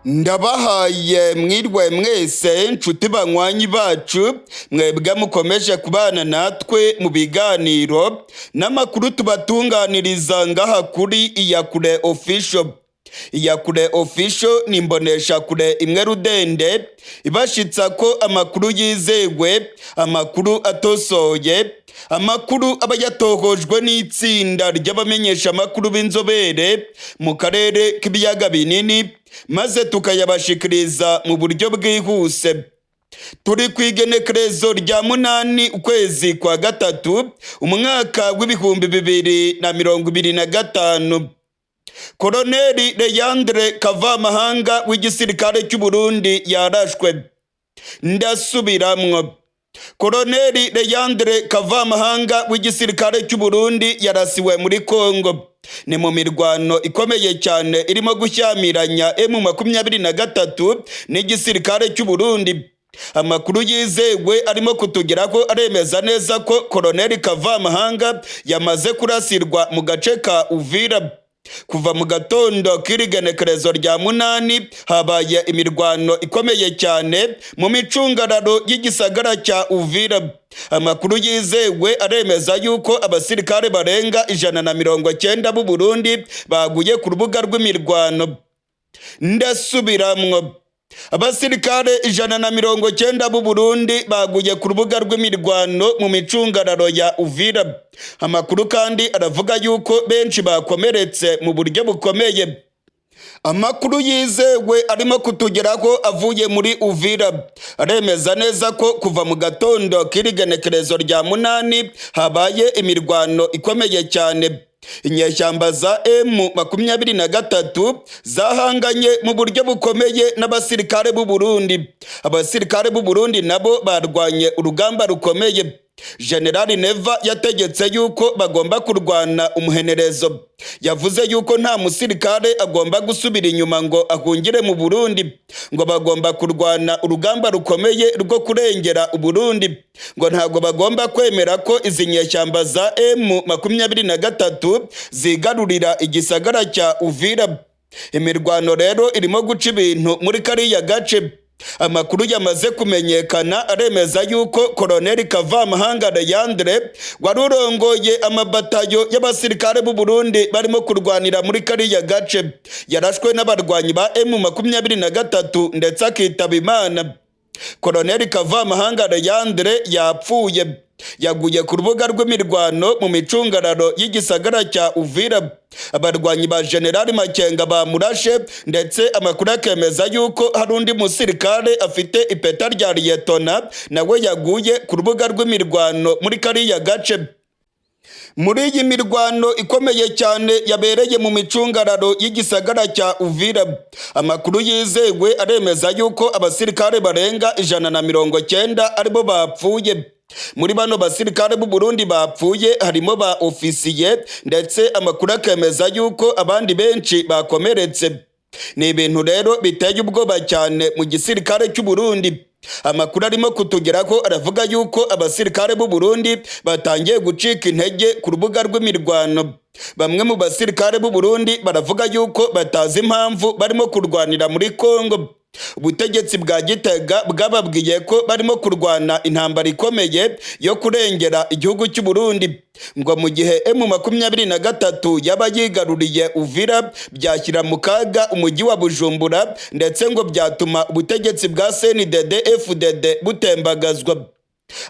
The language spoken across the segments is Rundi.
Ndabahaye mwirwe mwese, nshuti banywanyi bacu, mwebwe mukomeje kubana natwe mu biganiro n'amakuru tubatunganiriza ngaha kuri Iyakure Official. Iyakure Official ni imboneshakure imwe rudende ibashitsa ko amakuru yizewe, amakuru atosoye, amakuru aba yatohojwe n'itsinda ry'abamenyesha amakuru b'inzobere mu karere k'ibiyaga binini, maze tukayabashikiriza mu buryo bwihuse. Turi ku igenekerezo rya 8 ukwezi kwa gatatu umwaka w'2025. Koloneli Leandre Kavamahanga w'igisirikare cy'u Burundi yarashwe. Ndasubiramwo, Koloneli Leandre Kavamahanga w'igisirikare cy'u Burundi yarasiwe muri Kongo. Ni mu mirwano ikomeye cyane irimo gushyamiranya M23 n'igisirikare cy'u Burundi. Amakuru yizewe arimo kutugeraho aremeza neza ko Koloneli Kavamahanga yamaze kurasirwa mu gace ka Uvira. Kuva mu gatondo k'irigenekerezo rya 8 habaye imirwano ikomeye cyane mu micungararo y'igisagara cya Uvira. Amakuru yizewe aremeza yuko abasirikare barenga 190 b'u Burundi baguye ku rubuga rw'imirwano. Ndasubiramwo, abasirikare 190 b'u Burundi baguye ku rubuga rw'imirwano mu micungararo ya Uvira. Amakuru kandi aravuga yuko benshi bakomeretse mu buryo bukomeye. Amakuru yizewe arimo kutugeraho avuye muri Uvira aremeza neza ko kuva mu gatondo k'irigenekerezo rya 8 habaye imirwano ikomeye cyane. Inyeshyamba za M23 zahanganye mu buryo bukomeye n'abasirikare b'u Burundi. Abasirikare b'u Burundi nabo barwanye urugamba rukomeye. Generali Neva yategetse yuko bagomba kurwana umuhenerezo. Yavuze yuko nta musirikare agomba gusubira inyuma ngo ahungire mu Burundi, ngo bagomba kurwana urugamba rukomeye rwo kurengera Uburundi, ngo ntabwo bagomba kwemera ko izi nyeshyamba za M23 zigarurira igisagara cya Uvira. Imirwano rero irimo guca ibintu muri kariya gace. Amakuru yamaze kumenyekana aremeza yuko Koloneli Kavamahanga Leandre wari urongoye amabatayo y'abasirikare b'u Burundi barimo kurwanira muri kariya gace yarashwe n'abarwanyi ba M23 ndetse akitaba Imana. Koloneli Kavamahanga Leandre yapfuye, yaguye ku rubuga rw'imirwano mu micungararo y'igisagara cya Uvira. Abarwanyi ba Generali Makenga bamurashe, ndetse amakuru akemeza yuko hari undi musirikare afite ipeta rya liyetona nawe yaguye ku rubuga rw'imirwano muri kariya gace. Muri iyi mirwano ikomeye cyane yabereye mu micungararo y'igisagara cya Uvira, amakuru yizewe aremeza yuko abasirikare barenga 190 aribo bapfuye. Muri bano basirikare b'u Burundi bapfuye harimo ba ofisiye, ndetse amakuru akemeza yuko abandi benshi bakomeretse. Ni ibintu rero biteye ubwoba cyane mu gisirikare cy'u Burundi. Amakuru arimo kutugeraho aravuga yuko abasirikare b'u Burundi batangiye gucika intege ku rubuga rw'imirwano. Bamwe mu basirikare b'u Burundi baravuga yuko batazi impamvu barimo kurwanira muri Kongo. Ubutegetsi bwa Gitega bwababwiye ko barimo kurwana intambara ikomeye yo kurengera igihugu cy'u Burundi, ngo mu gihe M23 yaba yigaruriye Uvira byashyira mu kaga umujyi wa Bujumbura, ndetse ngo byatuma ubutegetsi bwa CNDD FDD butembagazwa.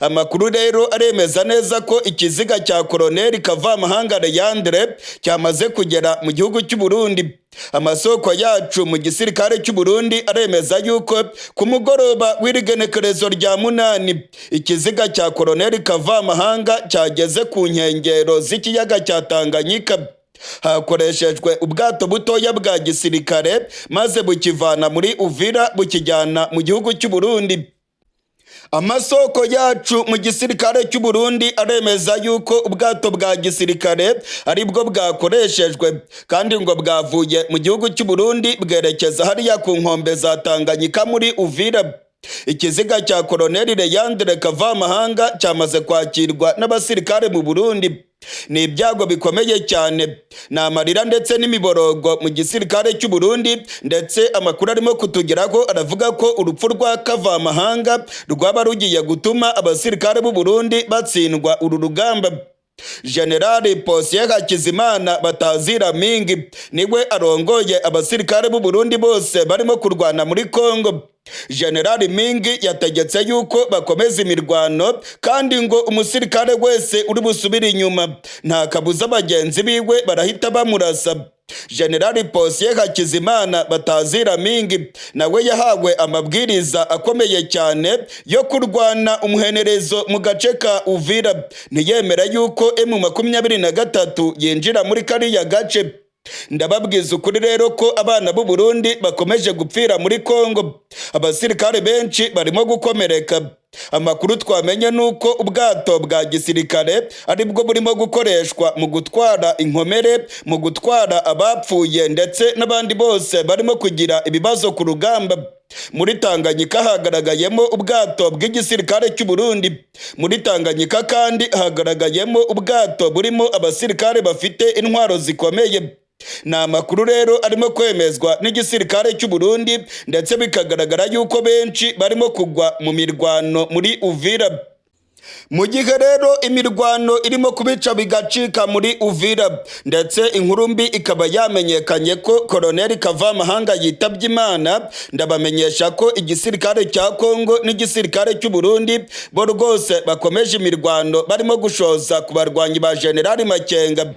Amakuru rero aremeza neza ko ikiziga cya Koloneli Kavamahanga Leandre cyamaze kugera mu gihugu cy'u Burundi. Amasoko yacu mu gisirikare cy'u Burundi aremeza yuko ku mugoroba w'irigenekerezo rya 8 ikiziga cya Koloneli Kavamahanga cyageze ku nkengero z'ikiyaga cya Tanganyika. Hakoreshejwe ubwato butoya bwa gisirikare, maze bukivana muri Uvira bukijyana mu gihugu cy'u Burundi. Amasoko yacu mu gisirikare cy'u Burundi aremeza yuko ubwato bwa gisirikare aribwo bwakoreshejwe, kandi ngo bwavuye mu gihugu cy'u Burundi bwerekeza hariya ku nkombe za Tanganyika muri Uvira. Ikiziga cya Koloneli Leandre Kavamahanga cyamaze kwakirwa n'abasirikare mu Burundi. Ni ibyago bikomeye cyane, ni amarira ndetse n'imiborogo mu gisirikare cy'u Burundi. Ndetse amakuru arimo kutugeraho aravuga ko urupfu rwa Kavamahanga rwaba rugiye gutuma abasirikare b'u Burundi batsindwa uru rugamba. Generali Posiye Hakizimana batazira Mingi niwe arongoye abasirikare b'u Burundi bose barimo kurwana muri Kongo. Generali Mingi yategetse yuko bakomeza imirwano, kandi ngo umusirikare wese uri busubire inyuma nta kabuza bagenzi biwe barahita bamurasa. Generali Posiye Hakizimana batazira Mingi nawe yahawe amabwiriza akomeye cyane yo kurwana umuhenerezo mu gace ka Uvira, ntiyemera yuko M23 yinjira muri kariya gace. Ndababwiza ukuri rero ko abana b'u Burundi bakomeje gupfira muri Kongo, abasirikare benshi barimo gukomereka. Amakuru twamenye nuko ubwato bwa gisirikare aribwo burimo gukoreshwa mu gutwara inkomere, mu gutwara abapfuye ndetse n'abandi bose barimo kugira ibibazo ku rugamba. Muri Tanganyika hagaragayemo ubwato bw'igisirikare cy'u Burundi. Muri Tanganyika kandi hagaragayemo ubwato burimo abasirikare bafite intwaro zikomeye. Ni amakuru rero arimo kwemezwa n'igisirikare cy'u Burundi, ndetse bikagaragara yuko benshi barimo kugwa mu mirwano muri Uvira. Mu gihe rero imirwano irimo kubica bigacika muri Uvira, ndetse inkuru mbi ikaba yamenyekanye ko Koloneli Kavamahanga yitabye Imana, ndabamenyesha ko igisirikare cya Kongo n'igisirikare cy'u Burundi bo rwose bakomeje imirwano, barimo gushoza ku barwanyi ba Generali Makenga.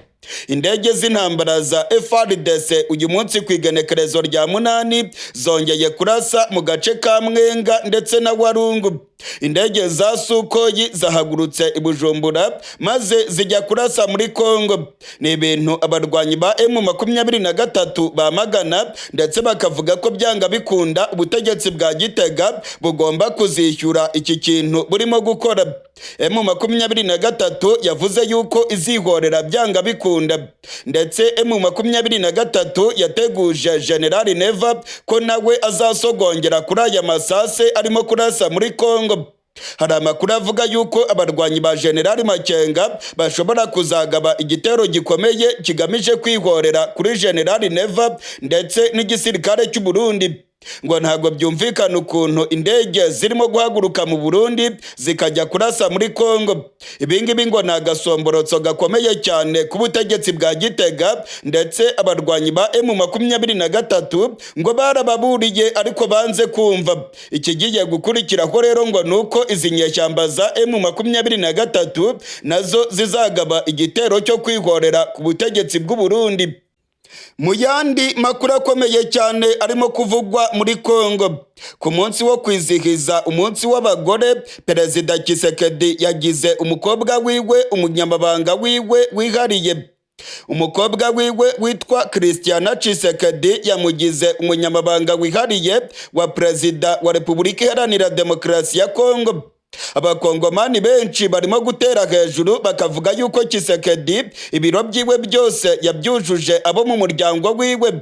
Indege z'intambara za FARDC uyu munsi ku igenekerezo rya 8 zongeye kurasa mu gace ka Mwenga ndetse na Warungu. Indege za Sukhoi zahagurutse i Bujumbura maze zijya kurasa muri Kongo. Ni ibintu abarwanyi ba M23 bamagana, ndetse bakavuga ko byanga bikunda ubutegetsi bwa Gitega bugomba kuzishyura iki kintu burimo gukora. M23 yavuze yuko izihorera byanga bikunda, ndetse M23 yateguje General Neva ko nawe azasogongera kuri aya masase arimo kurasa muri Kongo. Hari amakuru avuga yuko abarwanyi ba General Makenga bashobora kuzagaba igitero gikomeye kigamije kwihorera kuri General Neva ndetse n'igisirikare cy'u Burundi. Ngo ntabwo byumvikana ukuntu indege zirimo guhaguruka mu Burundi zikajya kurasa muri Kongo. Ibingibi ngo ni agasomborotso gakomeye cyane ku butegetsi bwa Gitega, ndetse abarwanyi ba M23 ngo barababuriye ariko banze kumva. Ikigiye gukurikiraho rero ngo nuko izi nyeshyamba za M23 nazo zizagaba igitero cyo kwihorera ku butegetsi bw'u Burundi. Mu yandi makuru akomeye cyane arimo kuvugwa muri Kongo, ku munsi wo kwizihiza umunsi w'abagore, Perezida Tshisekedi yagize umukobwa wiwe umunyamabanga wiwe wihariye. Umukobwa wiwe witwa Christiana Tshisekedi yamugize umunyamabanga wihariye wa Perezida wa Repubulika Iharanira Demokarasi ya Kongo. Abakongomani benshi barimo gutera hejuru bakavuga yuko Tshisekedi ibiro byiwe byose yabyujuje abo mu muryango wiwe.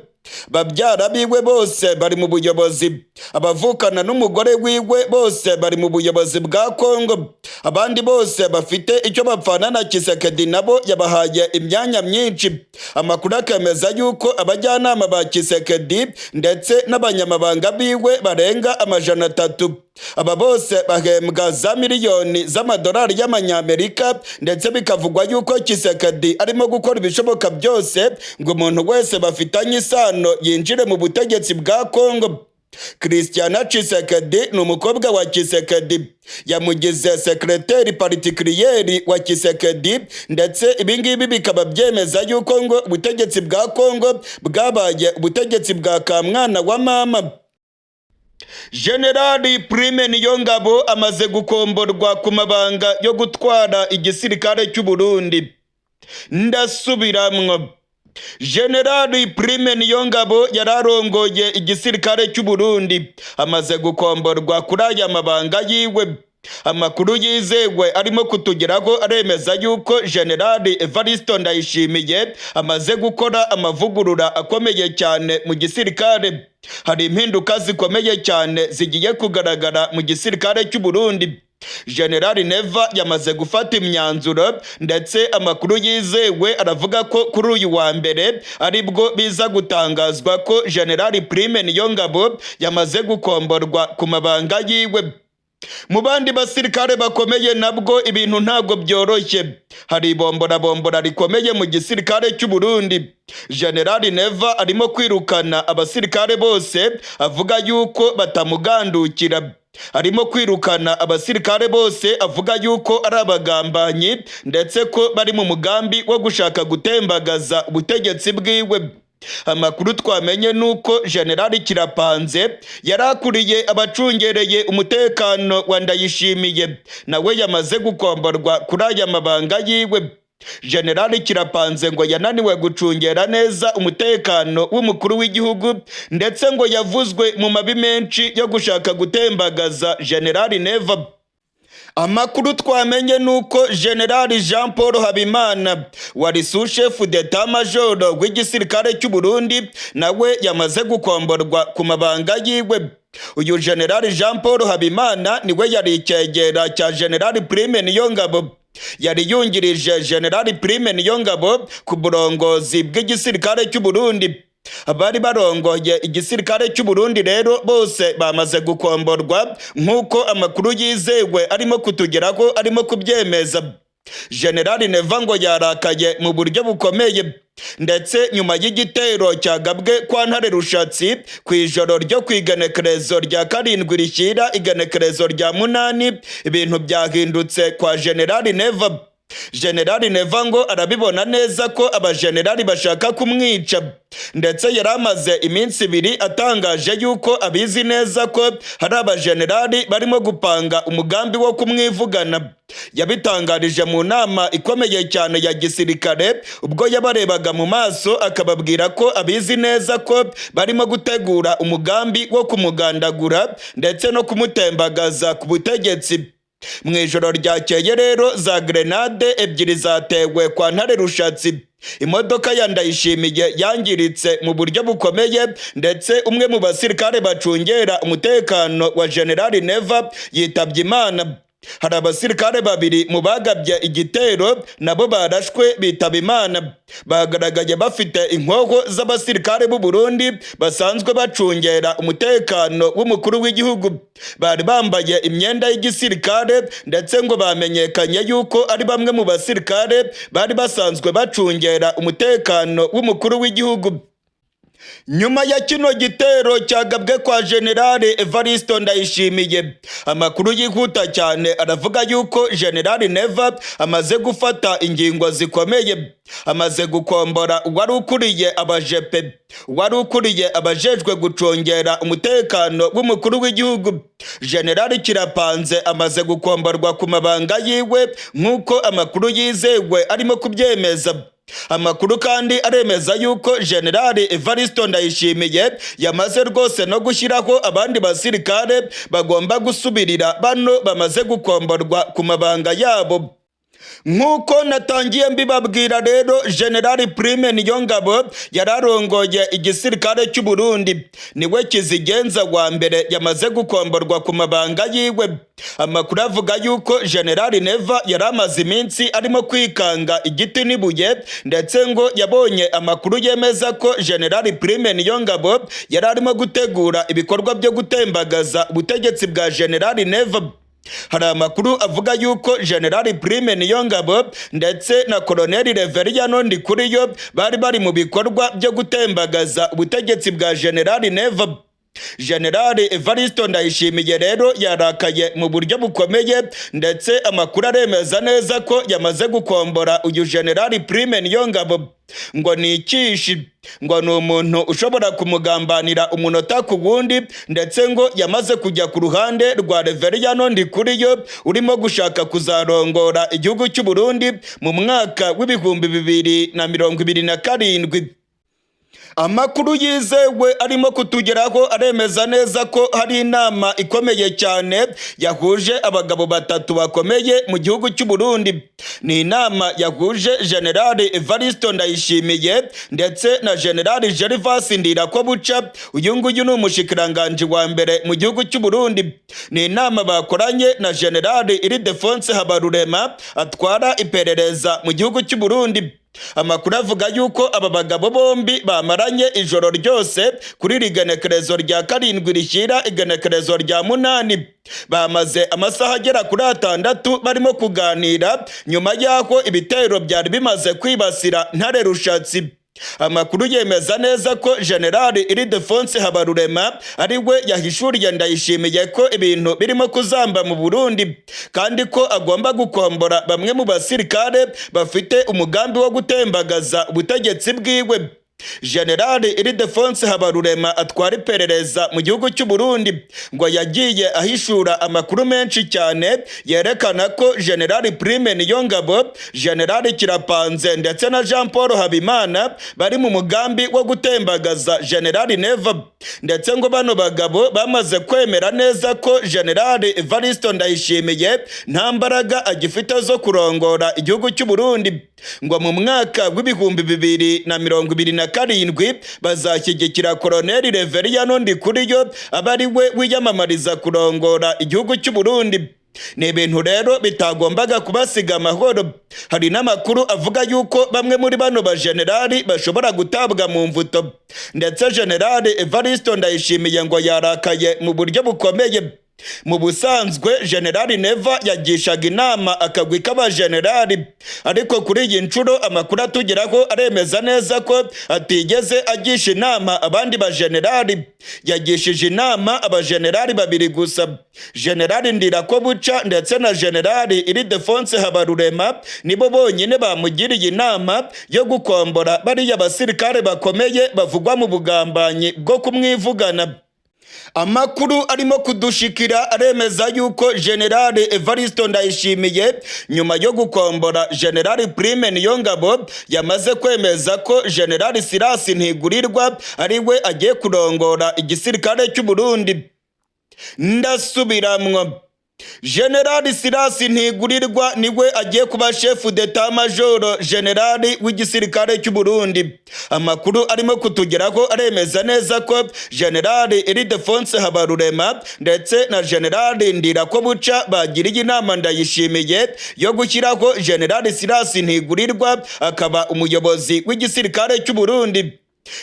Babyara biwe bose bari mu buyobozi, abavukana n'umugore wiwe bose bari mu buyobozi bwa Kongo, abandi bose bafite icyo bapfana na Tshisekedi nabo yabahaye imyanya myinshi. Amakuru akemeza yuko abajyanama ba Tshisekedi ndetse n'abanyamabanga biwe barenga 300. Aba bose bahembwa za miliyoni z'amadolari y'amanyamerika, ndetse bikavugwa yuko Tshisekedi arimo gukora ibishoboka byose ngo umuntu wese bafitanye isano yinjire mu butegetsi bwa Kongo. Christiana Tshisekedi ni umukobwa wa Tshisekedi, yamugize secrétaire particulier wa Tshisekedi, ndetse ibingibi bikaba byemeza yuko ngo ubutegetsi bwa Kongo bwabaye ubutegetsi bwa kamwana wa mama. Generali Prime Niyongabo amaze gukomborwa ku mabanga yo gutwara igisirikare cy'u Burundi. Ndasubiramwo, Generali Prime Niyongabo yararongoye igisirikare cy'u Burundi amaze gukomborwa kuri aya mabanga yiwe. Amakuru yizewe arimo kutugeraho aremeza yuko Generali Evaristo Ndayishimiye amaze gukora amavugurura akomeye cyane mu gisirikare. Hari impinduka zikomeye cyane zigiye kugaragara mu gisirikare cy'u Burundi. Generali Neva yamaze gufata imyanzuro, ndetse amakuru yizewe aravuga ko kuri uyu wa mbere aribwo biza gutangazwa ko Generali Prime Niyongabo yamaze gukomborwa ku mabanga yiwe. Mu bandi basirikare bakomeye nabwo ibintu ntabwo byoroshye. Hari ibomborabombora rikomeye mu gisirikare cy'u Burundi. Generali Neva arimo kwirukana abasirikare bose avuga yuko batamugandukira. Arimo kwirukana abasirikare bose avuga yuko ari abagambanyi, ndetse ko bari mu mugambi wo gushaka gutembagaza ubutegetsi bwiwe. Amakuru twamenye nuko Generali Kirapanze yari akuriye abacungereye umutekano wa Ndayishimiye nawe yamaze gukomborwa kuri aya mabanga yiwe. Generali Kirapanze ngo yananiwe gucungera neza umutekano w'umukuru w'igihugu, ndetse ngo yavuzwe mu mabi menshi yo gushaka gutembagaza Generali Neva. Amakuru twamenye nuko Generali Jean Paul Habimana wari sous-chef d'état major w'igisirikare cy'u Burundi nawe yamaze gukomborwa ku mabanga yiwe. Uyu Generali Jean Paul Habimana niwe yari icyegera cya Generali Prime Niyongabo, yari yungirije Generali Prime Niyongabo ku burongozi bw'igisirikare cy'u Burundi. Abari barongoye igisirikare cy'u Burundi rero bose bamaze gukomborwa, nk'uko amakuru yizewe arimo kutugeraho arimo kubyemeza. Generali Neva ngo yarakaye mu buryo bukomeye, ndetse nyuma y'igitero cyagabwe kwa Ntare Rushatsi ku ijoro ryo ku igenekerezo rya 7 rishyira igenekerezo rya 8, ibintu byahindutse kwa Generali Neva. Generali Neva ngo arabibona neza ko abajenerali bashaka kumwica, ndetse yari amaze iminsi 2 atangaje yuko abizi neza ko hari abajenerali barimo gupanga umugambi wo kumwivugana. Yabitangarije mu nama ikomeye cyane ya gisirikare, ubwo yabarebaga mu maso akababwira ko abizi neza ko barimo gutegura umugambi wo kumugandagura ndetse no kumutembagaza ku butegetsi. Mu ijoro ryakeye rero za grenade 2 zatewe kwa Ntare Rushatsi. Imodoka ya Ndayishimiye yangiritse mu buryo bukomeye, ndetse umwe mu basirikare bacungera umutekano wa Generali Neva yitabye Imana. Hari abasirikare 2 mu bagabye igitero nabo barashwe bitaba Imana. Bagaragaye bafite inkoho z'abasirikare b'u Burundi basanzwe bacungera umutekano w'umukuru w'igihugu. Bari bambaye imyenda y'igisirikare, ndetse ngo bamenyekanye yuko ari bamwe mu basirikare bari basanzwe bacungera umutekano w'umukuru w'igihugu. Nyuma ya kino gitero cyagabwe kwa Generali Evaristo Ndayishimiye, amakuru yihuta cyane aravuga yuko Generali Neva amaze gufata ingingo zikomeye. Amaze gukombora uwari ukuriye abajepe, uwari ukuriye abajejwe gucungera umutekano w'umukuru w'igihugu. Generali Kirapanze amaze gukomborwa ku mabanga yiwe, nk'uko amakuru yizewe arimo kubyemeza. Amakuru kandi aremeza yuko Generali Evaristo Ndayishimiye yamaze rwose no gushyiraho abandi basirikare bagomba gusubirira bano bamaze gukomborwa ku mabanga yabo. Nk'uko natangiye mbibabwira rero, Generali Prime Niyongabo yararongoye igisirikare cy'u Burundi, niwe kizigenza wa mbere yamaze gukomborwa ku mabanga yiwe. Amakuru avuga yuko Generali Neva yari amaze iminsi arimo kwikanga igiti n'ibuye, ndetse ngo yabonye amakuru yemeza ko Generali Prime Niyongabo yari arimo gutegura ibikorwa byo gutembagaza ubutegetsi bwa Generali Neva. Hari amakuru avuga yuko Generali Prime Niyongabo ndetse na Koloneli Reveriyano Ndikuriyo bari bari mu bikorwa byo gutembagaza ubutegetsi bwa Generali Neva. Generali Evaristo Ndayishimiye rero yarakaye mu buryo bukomeye, ndetse amakuru aremeza neza ko yamaze gukombora uyu Generali Prime Niyongabo. Ngo ni ikishi, ngo ni umuntu ushobora kumugambanira umunota ku wundi, ndetse ngo yamaze kujya ku ruhande rwa Reveriyano Ndikuriyo urimo gushaka kuzarongora igihugu cy'u Burundi mu mwaka w'2027. Amakuru yizewe arimo kutugeraho aremeza neza ko hari inama ikomeye cyane yahuje abagabo batatu bakomeye mu gihugu cy'u Burundi. Ni inama yahuje General Evaristo Ndayishimiye ndetse na General Gervas Ndirakobuca. Uyu nguyu ni umushikiranganji wa mbere mu gihugu cy'u Burundi. Ni inama bakoranye na General Ildefonse Habarurema atwara iperereza mu gihugu cy'u Burundi. Amakuru avuga yuko aba bagabo bombi bamaranye ijoro ryose kuri iri genekerezo rya 7 rishyira igenekerezo rya 8. Bamaze amasaha agera kuri 6 barimo kuganira nyuma y'aho ibitero byari bimaze kwibasira Ntare Rushatsi. Amakuru yemeza neza ko General Ildefonse Habarurema ari we yahishuriye Ndayishimiye ko ibintu birimo kuzamba mu Burundi, kandi ko agomba gukombora bamwe mu basirikare bafite umugambi wo gutembagaza ubutegetsi bwiwe. General Ildefonse Habarurema atwara iperereza mu gihugu cy'u Burundi ngo yagiye ahishura amakuru menshi cyane yerekana ko General Prime Niyongabo, General Kirapanze ndetse na Jean Paul Habimana bari mu mugambi wo gutembagaza General Neva, ndetse ngo bano bagabo bamaze kwemera neza ko General Evaristo Ndayishimiye nta mbaraga agifite zo kurongora igihugu cy'u Burundi. Ngo mu mwaka w'2027 bazashyigikira Colonel Reveriyano Ndikuriyo aba ari we wiyamamariza kurongora igihugu cy'u Burundi. Ni ibintu rero bitagombaga kubasiga amahoro. Hari n'amakuru avuga yuko bamwe muri bano bajenerali bashobora gutabwa mu mvuto, ndetse General Evaristo Ndayishimiye ngo yarakaye mu buryo bukomeye. Mu busanzwe General Neva yagishaga inama akagwi k'abajenerali, ariko kuri iyi nshuro amakuru atugeraho aremeza neza ko atigeze agisha inama abandi bajenerali. Yagishije inama abajenerali babiri gusa, General Ndirakobuca ndetse na General Ildefonse Habarurema, nibo bonyine bamugiriye inama yo gukombora bariya basirikare bakomeye bavugwa mu bugambanyi bwo kumwivugana. Amakuru arimo kudushikira aremeza yuko General Evaristo Ndayishimiye nyuma yo gukombora General Prime Niyongabo yamaze kwemeza ko General Silas Ntigurirwa ari we agiye kurongora igisirikare cy'u Burundi. Ndasubiramwo, General Silas Ntigurirwa niwe agiye kuba chef d'état major general w'igisirikare cy'u Burundi. Amakuru arimo kutugeraho aremeza neza ko General Ildefonse Habarurema ndetse na General Ndirakobuca bagiriye inama Ndayishimiye yo gushyiraho General Silas Ntigurirwa akaba umuyobozi w'igisirikare cy'u Burundi.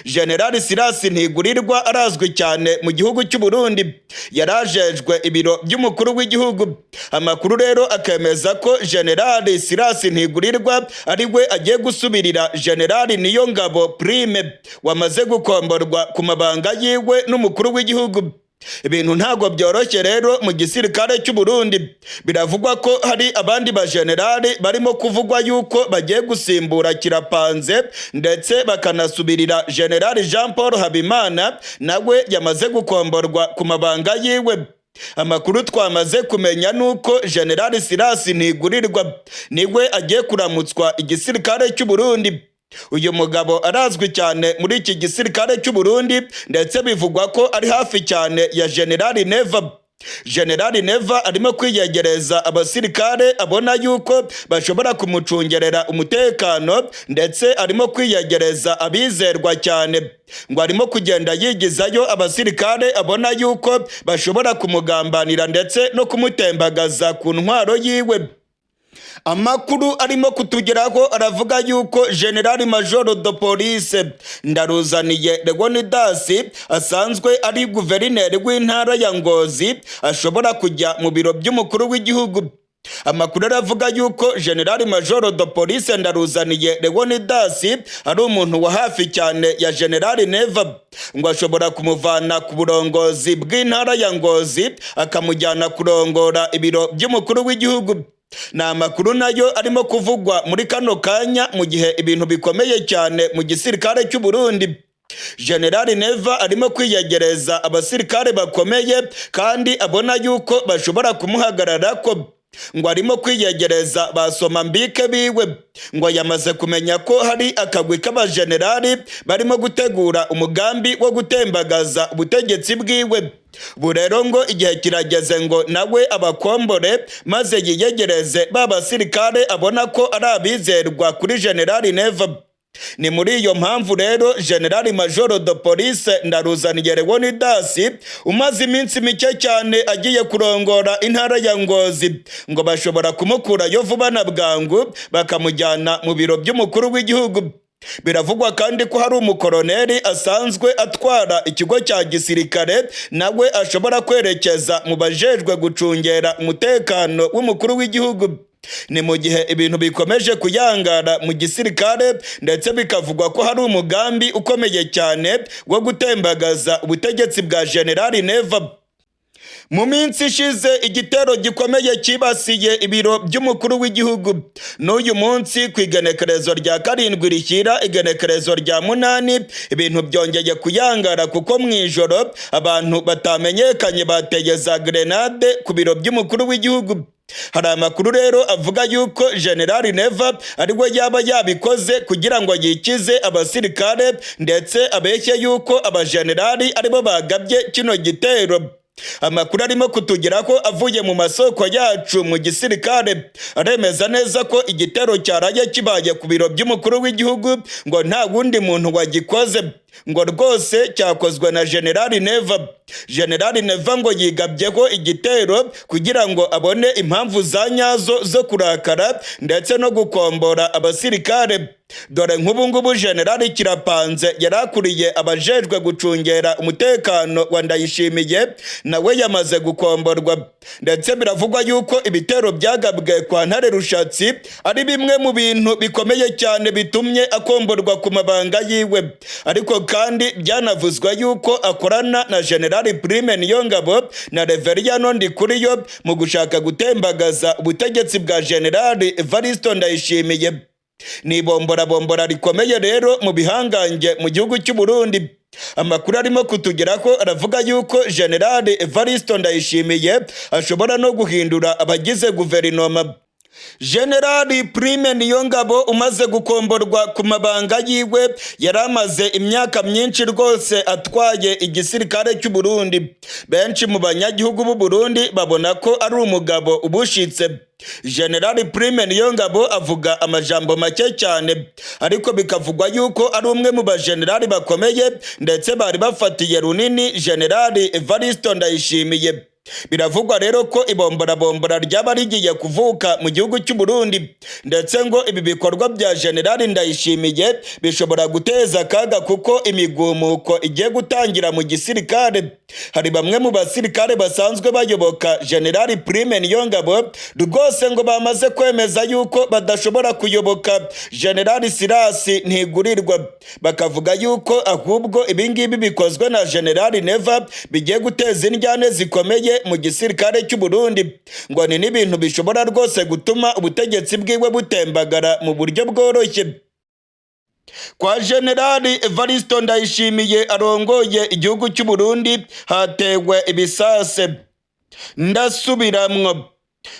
General Silas Ntigurirwa arazwi cyane mu gihugu cy'u Burundi, yarajejwe ibiro by'umukuru w'igihugu. Amakuru rero akemeza ko General Silas Ntigurirwa ari we agiye gusubirira General Niyongabo Prime wamaze gukomborwa ku mabanga yiwe n'umukuru w'igihugu. Ibintu ntabwo byoroshye rero mu gisirikare cy'u Burundi. Biravugwa ko hari abandi bajenerali barimo kuvugwa yuko bagiye gusimbura Kirapanze ndetse bakanasubirira General Jean Paul Habimana nawe yamaze gukomborwa ku mabanga yiwe. Amakuru twamaze kumenya nuko General Silas Ntigurirwa niwe agiye kuramutswa igisirikare cy'u Burundi. Uyu mugabo arazwi cyane muri iki gisirikare cy'u Burundi, ndetse bivugwa ko ari hafi cyane ya General Neva. General Neva arimo kwiyegereza abasirikare abona yuko bashobora kumucungerera umutekano, ndetse arimo kwiyegereza abizerwa cyane. Ngo arimo kugenda yigizayo abasirikare abona yuko bashobora kumugambanira ndetse no kumutembagaza ku ntwaro yiwe. Amakuru arimo kutugeraho aravuga yuko General Major de Police Ndaruzaniye Leonidas asanzwe ari guverineri w'intara ya Ngozi ashobora kujya mu biro by'umukuru w'igihugu. Amakuru aravuga yuko General Major de Police Ndaruzaniye Leonidas ari umuntu wa hafi cyane ya General Neva, ngo ashobora kumuvana ku burongozi bw'intara ya Ngozi akamujyana kurongora ibiro by'umukuru w'igihugu. Ni amakuru nayo arimo kuvugwa muri kano kanya mu gihe ibintu bikomeye cyane mu gisirikare cy'u Burundi. General Neva arimo kwiyegereza abasirikare bakomeye kandi abona yuko bashobora kumuhagarara ko Ngo arimo kwiyegereza basoma mbike biwe. Ngo yamaze kumenya ko hari akagwi k'abajenerali barimo gutegura umugambi wo gutembagaza ubutegetsi bwiwe. Ubu rero ngo igihe kirageze ngo nawe abakombore, maze yiyegereze ba basirikare abona ko ari abizerwa kuri Generali Neva. Ni muri iyo mpamvu rero Generali Majoro de Police Ndaruzaniye Leonidas, umaze iminsi mike cyane agiye kurongora intara ya Ngozi, ngo bashobora kumukurayo vuba na bwangu bakamujyana mu biro by'umukuru w'igihugu. Biravugwa kandi ko hari umukoroneri asanzwe atwara ikigo cya gisirikare, nawe ashobora kwerekeza mu bajejwe gucungera umutekano w'umukuru w'igihugu. Ni mu gihe ibintu bikomeje kuyangara mu gisirikare, ndetse bikavugwa ko hari umugambi ukomeye cyane wo gutembagaza ubutegetsi bwa Generali Neva. Mu minsi ishize igitero gikomeye cyibasiye ibiro by'umukuru w'igihugu. N'uyu munsi ku igenekerezo rya 7 rishyira igenekerezo rya 8, ibintu byongeye kuyangara, kuko mu ijoro abantu batamenyekanye bateye za grenade ku biro by'umukuru w'igihugu. Hari amakuru rero avuga yuko Generali Neva ariwe yaba yabikoze kugira ngo yikize abasirikare, ndetse abeshye yuko abajenerali aribo bagabye kino gitero. Amakuru arimo kutugeraho avuye mu masoko yacu mu gisirikare aremeza neza ko igitero cyaraye kibaye ku biro by'umukuru w'igihugu ngo nta wundi muntu wagikoze, ngo rwose cyakozwe na Generali Neva. Generali Neva ngo yigabyeho igitero kugira ngo abone impamvu za nyazo zo kurakara ndetse no gukombora abasirikare. Dore nk'ubu ngubu Generali Kirapanze yari akuriye abajejwe gucungera umutekano wa Ndayishimiye, nawe yamaze gukomborwa. Ndetse biravugwa yuko ibitero byagabwe kwa Ntare Rushatsi ari bimwe mu bintu bikomeye cyane bitumye akomborwa ku mabanga yiwe. Ariko kandi byanavuzwe yuko akorana na Generali Prime Niyongabo na Reveriyano Ndikuriyo mu gushaka gutembagaza ubutegetsi bwa Generali Evaristo Ndayishimiye. Ni ibomborabombora rikomeye rero mu bihangange mu gihugu cy'u Burundi. Amakuru arimo kutugeraho aravuga yuko Generali Evaristo Ndayishimiye ashobora no guhindura abagize guverinoma. Generali Prime Niyongabo umaze gukomborwa ku mabanga yiwe, yari amaze imyaka myinshi rwose atwaye igisirikare cy'u Burundi. Benshi mu banyagihugu b'u Burundi babona ko ari umugabo ubushitse. Generali Prime Niyongabo avuga amajambo make cyane, ariko bikavugwa yuko ari umwe mu bajenerali bakomeye, ndetse bari bafatiye runini Generali Evaristo Ndayishimiye. Biravugwa rero ko ibomborabombora ryaba rigiye kuvuka mu gihugu cy'u Burundi, ndetse ngo ibi bikorwa bya Generali Ndayishimiye bishobora guteza akaga, kuko imigumuko igiye gutangira mu gisirikare. Hari bamwe mu basirikare basanzwe bayoboka Generali Prime Niyongabo rwose ngo bamaze kwemeza yuko badashobora kuyoboka Generali Sirasi Ntigurirwa, bakavuga yuko ahubwo ibingibi bikozwe na Generali Neva bigiye guteza indyane zikomeye mu gisirikare cy'u Burundi. Ngo ni n'ibintu bishobora rwose gutuma ubutegetsi bwiwe butembagara mu buryo bworoshye. Kwa Generali Evaristo Ndayishimiye arongoye igihugu cy'u Burundi hatewe ibisase. Ndasubiramwo,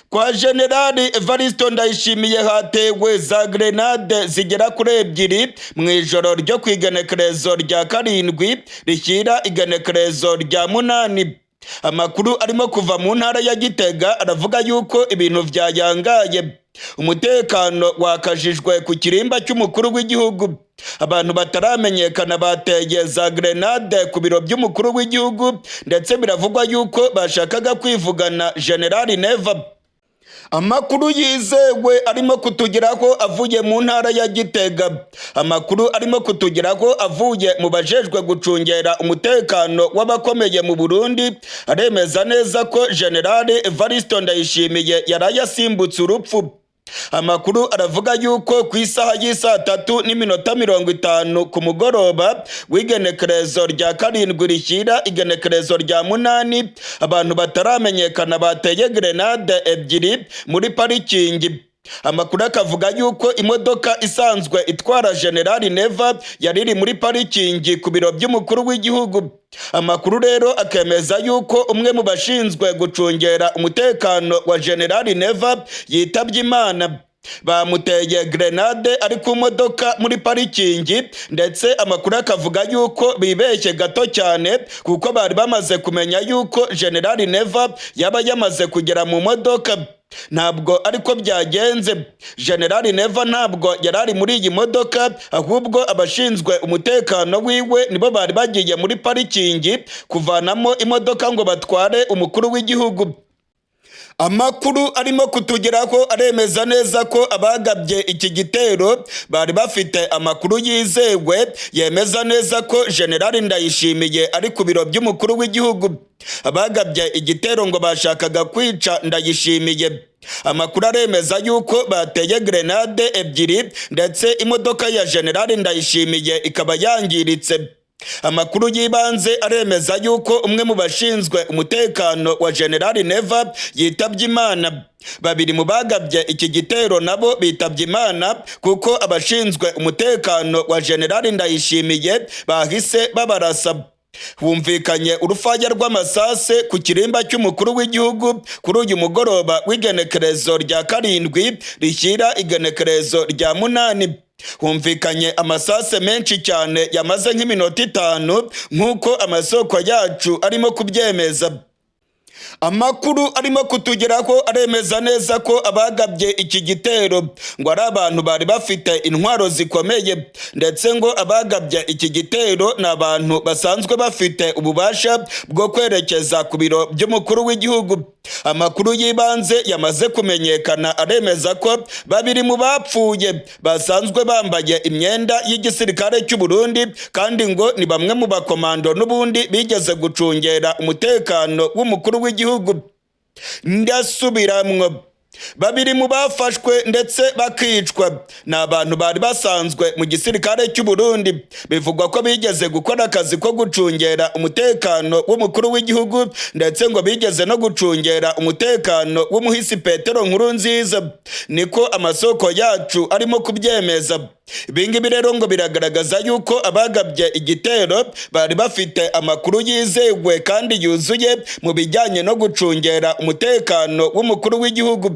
kwa Generali Evaristo Ndayishimiye hatewe za grenade zigera kuri 2 mu ijoro ryo ku igenekerezo rya 7 rishyira igenekerezo rya 8. Amakuru arimo kuva mu ntara ya Gitega aravuga yuko ibintu byayangaye, umutekano wakajijwe ku kirimba cy'umukuru w'igihugu. Abantu bataramenyekana bateye za grenade ku biro by'umukuru w'igihugu, ndetse biravugwa yuko bashakaga kwivugana Generali Neva. Amakuru yizewe arimo kutugeraho avuye mu ntara ya Gitega, amakuru arimo kutugeraho avuye mu bajejwe gucungera umutekano w'abakomeye mu Burundi, aremeza neza ko Generali Evaristo Ndayishimiye yaraye asimbutse urupfu. Amakuru aravuga yuko ku isaha y'isaa 3:50 ku mugoroba w'igenekerezo rya 7 rishyira igenekerezo rya 8, abantu bataramenyekana bateye grenade 2 muri parikingi. Amakuru akavuga yuko imodoka isanzwe itwara Generali Neva yari iri muri parikingi ku biro by'umukuru w'igihugu. Amakuru rero akemeza yuko umwe mu bashinzwe gucungera umutekano wa Generali Neva yitabye Imana. Bamuteye grenade ari ku modoka muri parikingi, ndetse amakuru akavuga yuko bibeshye gato cyane kuko bari bamaze kumenya yuko Generali Neva yaba yamaze kugera mu modoka. Ntabwo ariko byagenze. Generali Neva ntabwo yari ari muri iyi modoka, ahubwo abashinzwe umutekano wiwe nibo bari bagiye muri parikingi kuvanamo imodoka ngo batware umukuru w'igihugu. Amakuru arimo kutugeraho aremeza neza ko abagabye iki gitero bari bafite amakuru yizewe yemeza neza ko Generali Ndayishimiye ari ku biro by'umukuru w'igihugu. Abagabye igitero ngo bashakaga kwica Ndayishimiye. Amakuru aremeza yuko bateye grenade ebyiri, ndetse imodoka ya Generali Ndayishimiye ikaba yangiritse. Amakuru y'ibanze aremeza yuko umwe mu bashinzwe umutekano wa Generali Neva yitabye Imana. Babiri mu bagabye iki gitero nabo bitabye Imana kuko abashinzwe umutekano wa Generali Ndayishimiye bahise babarasa. Humvikanye urufaya rw'amasase ku kirimba cy'umukuru w'igihugu kuri uyu mugoroba w'igenekerezo rya 7 rishyira igenekerezo rya 8. Humvikanye amasase menshi cyane yamaze nk'iminota 5 nk'uko amasoko yacu arimo kubyemeza. Amakuru arimo kutugeraho aremeza neza ko abagabye iki gitero ngo ari abantu bari bafite intwaro zikomeye, ndetse ngo abagabye iki gitero ni abantu basanzwe bafite ububasha bwo kwerekeza ku biro by'umukuru w'igihugu. Amakuru y'ibanze yamaze kumenyekana aremeza ko babiri mu bapfuye basanzwe bambaye imyenda y'igisirikare cy'u Burundi, kandi ngo ni bamwe mu bakomando n'ubundi bigeze gucungera umutekano w'umukuru w'igihugu. Ndasubiramwo, babiri mu bafashwe ndetse bakicwa ni abantu bari basanzwe mu gisirikare cy'u Burundi, bivugwa ko bigeze gukora akazi ko gucungera umutekano w'umukuru w'igihugu, ndetse ngo bigeze no gucungera umutekano w'umuhisi Petero Nkurunziza, niko amasoko yacu arimo kubyemeza. Ibingibi rero ngo biragaragaza yuko abagabye igitero bari bafite amakuru yizewe kandi yuzuye mu bijyanye no gucungera umutekano w'umukuru w'igihugu.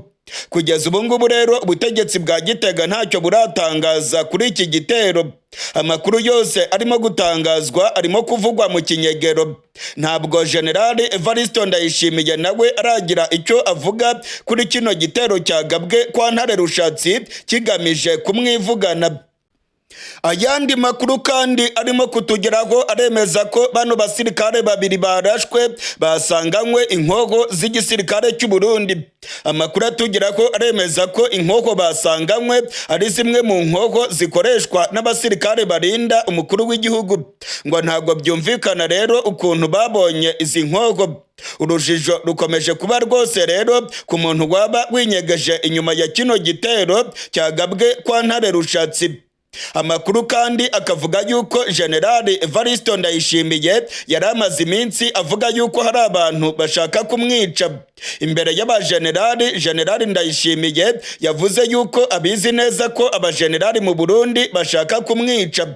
Kugeza ubu ngubu rero ubutegetsi bwa Gitega ntacyo buratangaza kuri iki gitero. Amakuru yose arimo gutangazwa arimo kuvugwa mu kinyegero. Ntabwo Generali Evariste Ndayishimiye nawe aragira icyo avuga kuri kino gitero cyagabwe kwa Ntare Rushatsi kigamije kumwivugana. Ayandi makuru kandi arimo kutugeraho aremeza ko bano basirikare babiri barashwe basanganywe inkoho z'igisirikare cy'u Burundi. Amakuru atugeraho aremeza ko inkoho basanganywe ari zimwe mu nkoho zikoreshwa n'abasirikare barinda umukuru w'igihugu. Ngo ntabwo byumvikana rero ukuntu babonye izi nkoho. Urujijo rukomeje kuba rwose rero ku muntu waba winyegeje inyuma ya kino gitero cyagabwe kwa Ntare Rushatsi. Amakuru kandi akavuga yuko Generali Evariste Ndayishimiye yari amaze iminsi avuga yuko hari abantu bashaka kumwica. Imbere y'abajenerali, Generali Ndayishimiye yavuze yuko abizi neza ko abajenerali mu Burundi bashaka kumwica.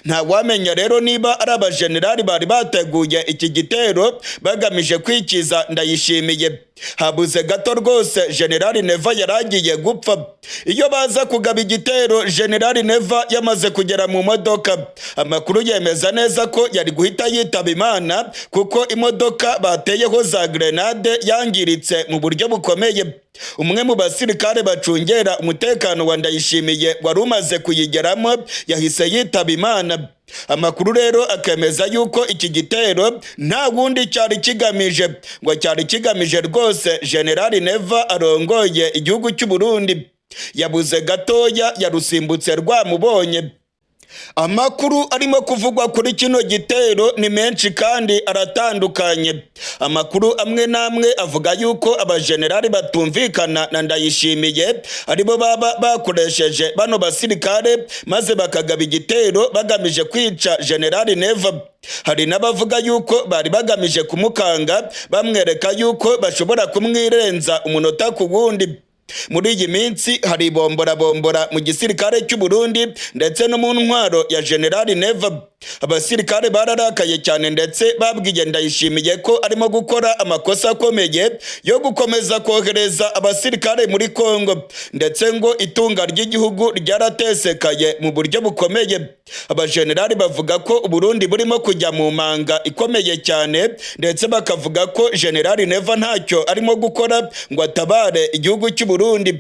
Ntawamenya rero niba ari abajenerali bari bateguye iki gitero bagamije kwikiza Ndayishimiye. Habuze gato rwose Generali Neva yaragiye gupfa. Iyo baza kugaba igitero Generali Neva yamaze kugera mu modoka, amakuru yemeza neza ko yari guhita yitaba Imana kuko imodoka bateyeho za grenade yangiritse mu buryo bukomeye. Umwe mu basirikare bacungera umutekano wa Ndayishimiye wari umaze kuyigeramo yahise yitaba Imana. Amakuru rero akemeza yuko iki gitero nta wundi cyari kigamije, ngo cyari kigamije rwose Generali Neva arongoye igihugu cy'u Burundi. Yabuze gatoya yarusimbutse rwamubonye. Amakuru arimo kuvugwa kuri kino gitero ni menshi kandi aratandukanye. Amakuru amwe n'amwe avuga yuko abajenerali batumvikana na Ndayishimiye aribo baba bakoresheje bano basirikare maze bakagaba igitero bagamije kwica Generali Neva. Hari n'abavuga yuko bari bagamije kumukanga bamwereka yuko bashobora kumwirenza umunota ku wundi. Muri iyi minsi hari ibomborabombora mu gisirikare cy'u Burundi ndetse no mu ntwaro ya General Neva. Abasirikare bararakaye cyane ndetse babwiye Ndayishimiye ko arimo gukora amakosa akomeye yo gukomeza kohereza abasirikare muri Kongo, ndetse ngo itunga ry'igihugu ryaratesekaye mu buryo bukomeye. Abajenerali bavuga ko Uburundi burimo kujya mu manga ikomeye cyane, ndetse bakavuga ko General Neva ntacyo arimo gukora ngo atabare igihugu cy'u Burundi.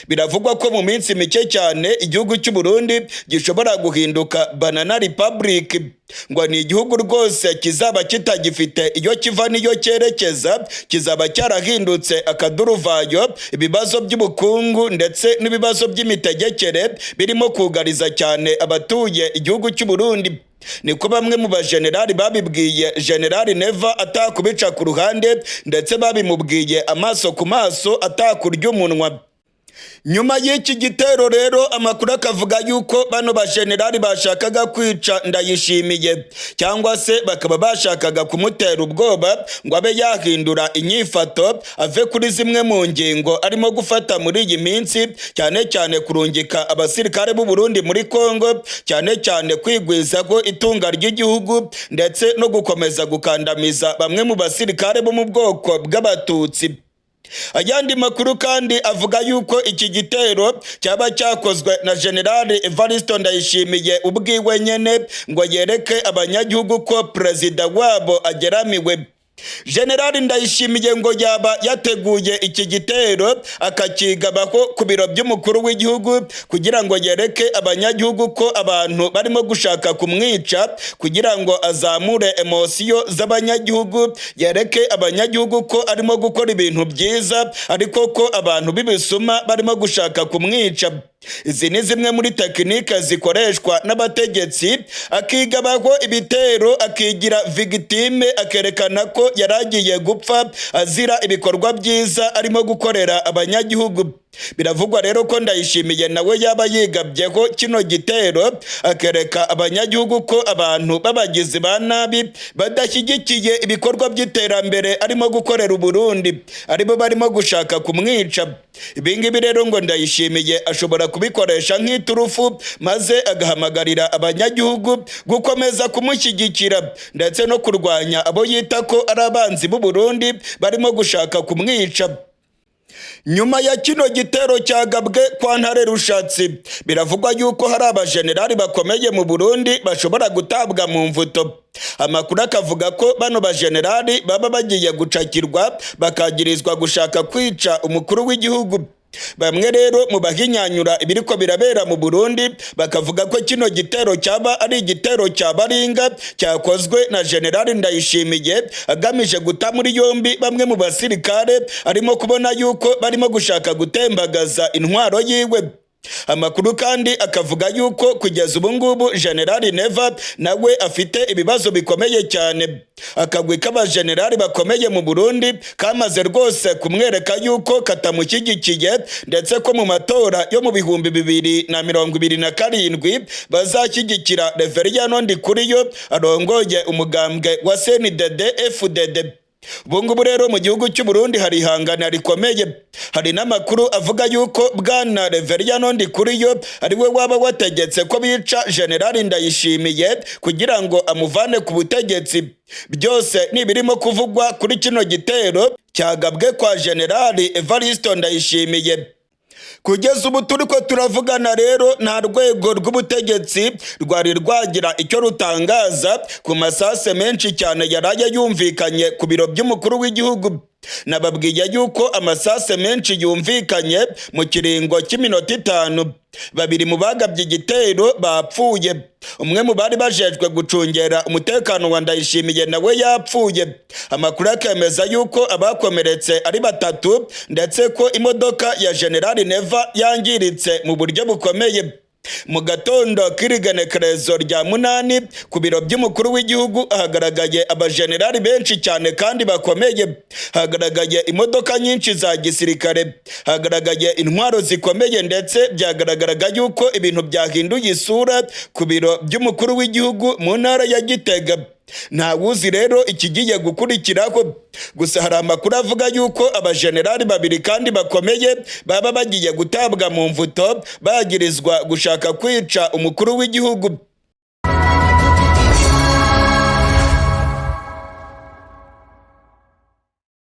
Biravugwa ko mu minsi mike cyane igihugu cy'u Burundi gishobora guhinduka banana republic, ngo ni igihugu rwose kizaba kitagifite iyo kiva n'iyo cyerekeza, kizaba cyarahindutse akaduruvayo. Ibibazo by'ubukungu ndetse n'ibibazo by'imitegekere birimo kugariza cyane abatuye igihugu cy'u Burundi. Niko bamwe mu bajenerali babibwiye General Neva atakubica ku ruhande, ndetse babimubwiye amaso ku maso atakurya umunwa. Nyuma y'iki gitero rero, amakuru akavuga yuko bano bajenerali bashakaga kwica Ndayishimiye, cyangwa se bakaba bashakaga kumutera ubwoba ngo abe yahindura inyifato, ave kuri zimwe mu ngingo arimo gufata muri iyi minsi, cyane cyane kurungika abasirikare b'u Burundi muri Kongo, cyane cyane kwigwizaho itunga ry'igihugu, ndetse no gukomeza gukandamiza bamwe mu basirikare bo mu bwoko bw'Abatutsi. Ayandi makuru kandi avuga yuko iki gitero cyaba cyakozwe na General Evariste Ndayishimiye ubwiwe nyene, ngo yereke abanyagihugu ko perezida wabo ageramiwe. General Ndayishimiye ngo yaba yateguye iki gitero akakigabaho ku biro by'umukuru w'igihugu, kugira ngo yereke abanyagihugu ko abantu barimo gushaka kumwica, kugira ngo azamure émotions z'abanyagihugu, yereke abanyagihugu ko arimo gukora ibintu byiza, ariko ko abantu b'ibisuma barimo gushaka kumwica. Izi ni zimwe muri techniques zikoreshwa n'abategetsi: akigabaho ibitero, akigira victime, akerekana ko yari agiye gupfa azira ibikorwa byiza arimo gukorera abanyagihugu. Biravugwa rero ko Ndayishimiye nawe yaba yigabyeho kino gitero, akereka abanyagihugu ko abantu b'abagizi ba nabi badashyigikiye ibikorwa by'iterambere arimo gukorera Uburundi aribo barimo gushaka kumwica. Ibingibi rero ngo Ndayishimiye ashobora kubikoresha nk'iturufu, maze agahamagarira abanyagihugu gukomeza kumushyigikira ndetse no kurwanya abo yita ko ari abanzi b'u Burundi barimo gushaka kumwica. Nyuma ya kino gitero cyagabwe kwa Ntare Rushatsi, biravugwa yuko hari abajenerali bakomeye mu Burundi bashobora gutabwa mu mvuto. Amakuru akavuga ko bano bajenerali baba bagiye gucakirwa, bakagirizwa gushaka kwica umukuru w'igihugu. Bamwe rero mu bahinyanyura ibiriko birabera mu Burundi bakavuga ko kino gitero cyaba ari igitero cya baringa cyakozwe na General Ndayishimiye, agamije guta muri yombi bamwe mu basirikare arimo kubona yuko barimo gushaka gutembagaza intwaro yiwe. Amakuru kandi akavuga yuko kugeza ubu ngubu General Neva nawe afite ibibazo bikomeye cyane. Akagwi k'abajenerali bakomeye mu Burundi kamaze rwose kumwereka yuko katamushyigikiye, ndetse ko mu matora yo mu 2027 bazashyigikira Reveriyano Ndikuriyo arongoye umugambwe wa CNDD FDD. Ubu ngubu rero mu gihugu cy'u Burundi hari ihangana rikomeye. Hari n'amakuru avuga yuko bwana Reveriyano Ndikuriyo ari we waba wategetse ko bica General Ndayishimiye kugira ngo amuvane ku butegetsi. Byose ni ibirimo kuvugwa kuri kino gitero cyagabwe kwa General Evariste Ndayishimiye. Kugeza ubu turi ko turavugana rero, nta rwego rw'ubutegetsi rwari rwagira icyo rutangaza ku masase menshi cyane yaraye yumvikanye ku biro by'umukuru w'igihugu. Nababwiye yuko amasase menshi yumvikanye mu kiringo cy'iminota 5. Babiri mu bagabye igitero bapfuye, umwe mu bari bajejwe gucungera umutekano wa Ndayishimiye nawe yapfuye. Amakuru akemeza yuko abakomeretse ari batatu, ndetse ko imodoka ya General Neva yangiritse mu buryo bukomeye. Mu gatondo k'irigenekerezo rya 8, ku biro by'umukuru w'igihugu hagaragaye abajenerali benshi cyane kandi bakomeye, hagaragaye imodoka nyinshi za gisirikare, hagaragaye intwaro zikomeye, ndetse byagaragaraga yuko ibintu byahinduye isura ku biro by'umukuru w'igihugu mu ntara ya Gitega. Ntawuzi rero ikigiye gukurikiraho. Gusa hari amakuru avuga yuko abajenerali babiri kandi bakomeye baba bagiye gutabwa mu mvuto, bagirizwa gushaka kwica umukuru w'igihugu.